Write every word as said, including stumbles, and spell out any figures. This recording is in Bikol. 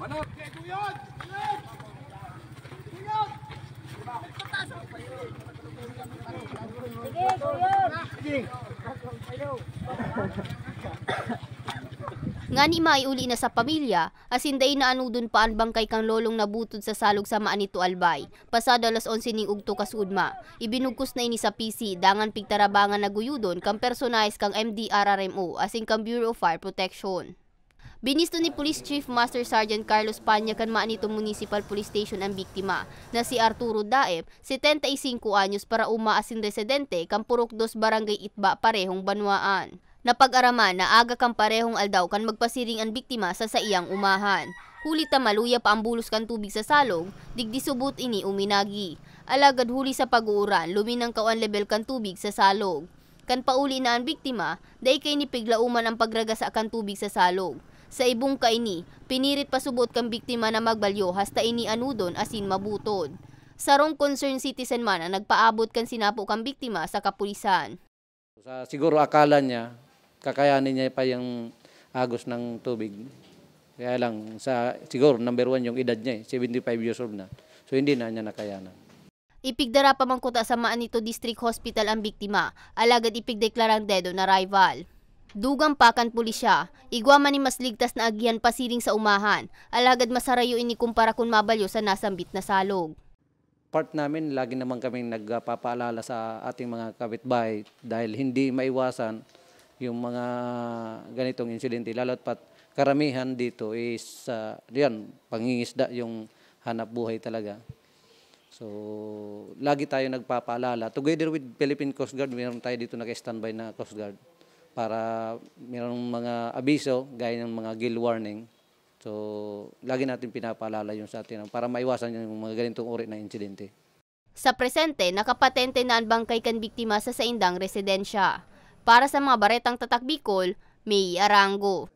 Ngani maiuli na sa pamilya, asin dai na anodon pa an bangkay kan lolong nabutod sa salog sa Maanito, Albay, pasado alas onse ning ugto kasuodma. Ibinugkos na ini sa P C, dangan pigtarabangan na guyodon kan personahes kan M D R R M O asin kan Bureau of Fire Protection. Binisto ni Police Chief Master Sergeant Carlos Paña kan Maanito Municipal Police Station an biktima, na si Arturo Daep, setenta y cinco anyos, paraoma asin residente kan Purok Dos, Barangay Itba, parehong banwaan. Napag-araman na aga kan parehong aldaw kan magpasiring an biktima sa saiyang umahan. Huli ta maluya pa ang bulos kan tubig sa salog, digdi subot ini uminagi. Alagad huli sa pag-uuran, luminangkaw an lebel kan tubig sa salog. Kan pauli na an biktima, dai kaini piglauman ang pagragasa kan tubig sa salog. Sa ibong kaini, pinirit pasubot kan biktima na magbalyo hasta ini anodon asin mabutod. Sarong concerned citizen man ang nagpaabot kan sinapo kan biktima sa kapulisan. Sa siguro akala niya, kakayanin niya pa yung agos ng tubig. Kaya lang, sa, siguro number one yung edad niya eh, seventy-five years old na. So hindi na niya nakayanan. Ipigdara pa man kuta sa Maanito District Hospital ang biktima, alagad ipigdeklarang dead on arrival. Dugang pa kan pulisya, igwa man nin mas ligtas na agihan pasiring sa umahan, alagad mas harayo ini kumpara kun mabalyo sa nasambit na salog. Part namin, lagi naman kaming nagpapaalala sa ating mga kapitbahay dahil hindi maiwasan yung mga ganitong insidente. Lalo't pat karamihan dito is, ah, yan, pangingisda yung hanap buhay talaga. So, lagi tayo nagpapaalala. Together with Philippine Coast Guard, meron tayo dito naka-standby na Coast Guard para merong mga abiso, gaya ng mga gale warning. So, lagi natin pinapaalala yung sa atin para maiwasan yung mga ganitong uri ng insidente. Sa presente, nakapatente na an bangkay kan biktima sa saindang residensya. Para sa mga baretang Tatak Bicol, May Arango.